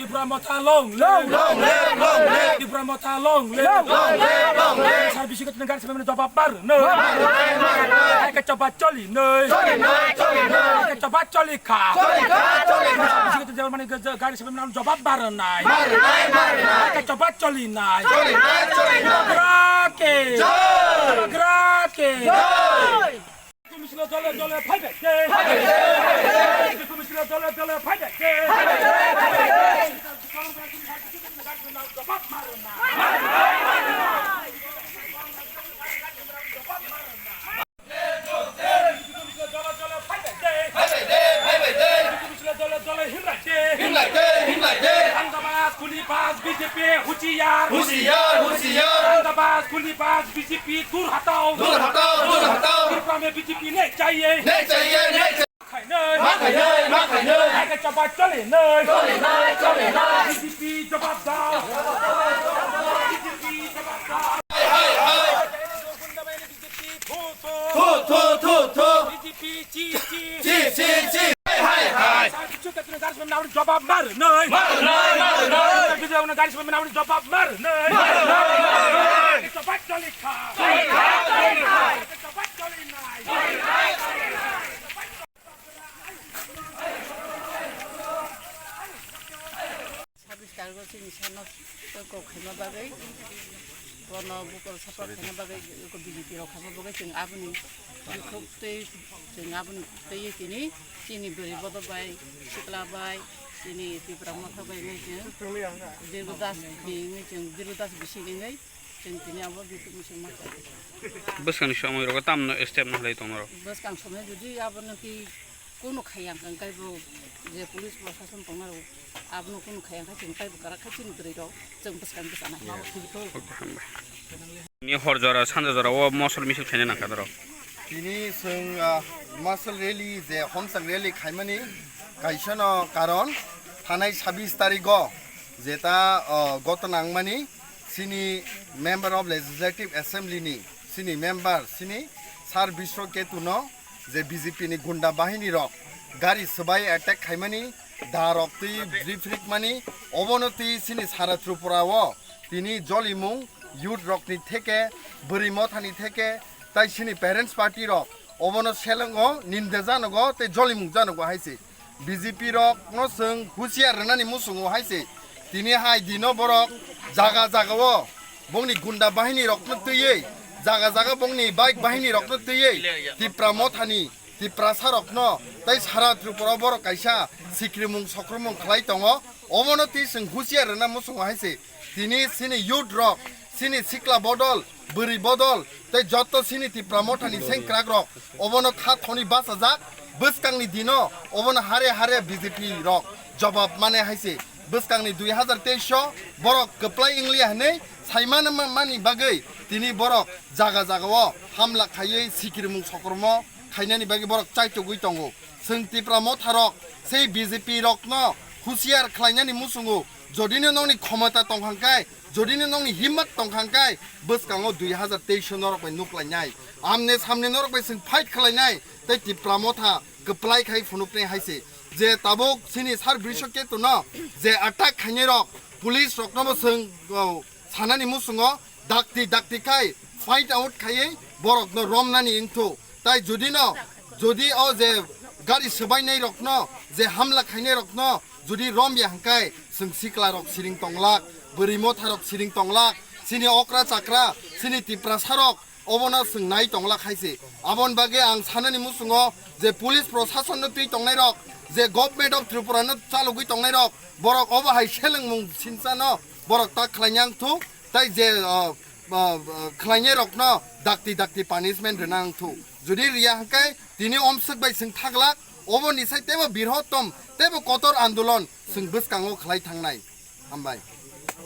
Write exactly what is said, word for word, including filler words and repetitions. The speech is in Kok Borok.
Tipra Motha long live! Long live, long live! Tipra Motha long live! Long live, long live! Sar bisi gotini gari sebemani jobab bar noi. Bar noi, bar noi! Hai ke choba choli noi. Choli noi, choli noi! Hai ke choba choli kha. Choli kha, choli kha! Bisi gotini jobab mani gari sebemani jobab bar nai. Bar nai, bar nai! Hai ke choba choli nai. Choli nai, choli nai! Gra ke! Jai! Gra ke! Jai! Misilo dole dole phaibai de. Misilo dole dole phaibai de. Dole dole himlai de. Himlai de, himlai de. Dangabas, khunibas, B J P, husiar. Husiar, husiar. Dangabas, khunibas, B J P, dur hatao. Dur hatao, dur hatao. Tripura mein B J P nahi chahiye. Nahi chahiye, nahi chahiye. Khainai. Ma khainai, ma khainai. Hai ke choba choli nai. Choli nai, choli nai. B J P jawab dao. B J P jawab dao. Hai, hai, hai. Gunda bahini B J P thu, thu. Thu, thu, thu, thu. B J P chi, chi. Chi, chi, chi. Hai, hai, hai. Sar kichu ka tuna gar sumem nauri jawab mar nai. Mar nai, mar nai. Sar kichu ka tuna gar sumem nauri jawab mar nai. Mar nai, mar nai. Hai ke choba choli kha. Choli kha, choli kha. Hai ke choba choli nai. Choli nai, choli nai. Sabis kargo chini sano kok khaima bagwi, bono bukol support khaima bagwi, eko B J P rok khaima bagwi chwng aboni bikhuk twi, chwng aboni twi tini chini bwrwi bodo bai, sikla bai, chini Tipra Motha bai wngwi chwng Dirgo Das, wngwi chwng Dirgo Das bising wngwi. Chwng tini abo bikhuk muchung ma kha. Bwskangni somoi rogo tamno step no khlai tongo norok? Bwskang somoi jodi abono tei kunu khaiya hwnkhe bo je police prosason tongna rw abono kunu khaiya hwnkhe chwng taibo kwrak khe chini bwrwi rok chwng bwskang bwsa nai. Ni hor jora sanja jora o mosol misil khaina nangkha norok? Tini chwng, ah, mosol rally je homchang rally khaimani kaisano karon thanai sabis tarigo jeta, ah, goto nangmani. Chini Member of Legislative Assembly ni chini member chini Sir Biswa Ketu no je B J P ni gunda bahini rok gari swbai attack khaimani, da rok twi rifrik mani, obono twi chini sara Tripura o tini jolimung youth rok ni theke, bwrwi motha ni theke, tai chini parents party rok obono selengo, ninde janogo tei jolimung janogo hai se. B J P rok no chwng husiar rwnani muchungo hai se. Tini hai dino borok jaga jaga o bongni gunda bahini rok no twiwi, jaga jaga bongni bike bahini rok no twiwi Tipra Motha ni Tiprasa rok no tei sara Tripura o borok kaisa sikrimung sokromung khlai tongo. Obono twi chwng husiar rwna muchungo hai se. Tini chini youth rok, chini sikla bodol, bwrwi bodol, tei joto chini Tipra Motha ni sengkrak rok obono kha thoni bachajak. Bwskang ni dino obono hare hare B J P rok jobab mane hai se. Bwskang ni dui hazar teis o borok kwplai wng liya hinwi sai man-, man-, mani bagwi tini borok jaga jaga o hamla khaiwi sikrimung sokromung khainani bagwi borok chaitugwi tongo. Chwng Tipra Motha rok sei B J P rok no husiar khlainani muchungo, jodi no nokni khomota tong kha khe, jodi no nokni himmat tong kha khe, bwskango dui hazar teis o norok bai nuk lainai. Amne samne norok bai chwng fight khlainai tei Tipra Motha kwplai khai phunuknai hai se. Je tabuk chini Sir Brisho Ketu no je attack khainai rok, police rok no bo chwng, o, sanani muchungo dakti dakti khai find out khaiwi borok no romnani wngthu. Tai jodi no, jodi o je gari swbainai rok no, je hamla khainai rok no jodi romya hwnkhe, chwng sikla rok siring tonglak, bwrwi motha rok siring tonglak, chini okra chakra, chini Tiprasa rok obono chwng nai tongla khaise. Aboni bagwi ang sanani muchungo je police proshasonno twi tongnairok, je Government of Tripura no chalogwi tongnairok, borok obo hai selengmung sinchano borok ta khlaina wngthuk, tai je, uh, uh, uh, khlainairokno dakti dakti punishment rwna wngthuk. Jodi riya hwnkhe tini omswk bai chwng thaglak, oboni sai teibo birhotom, teibo kotor andolon chwng bwskango khlai thangnai. Hambai.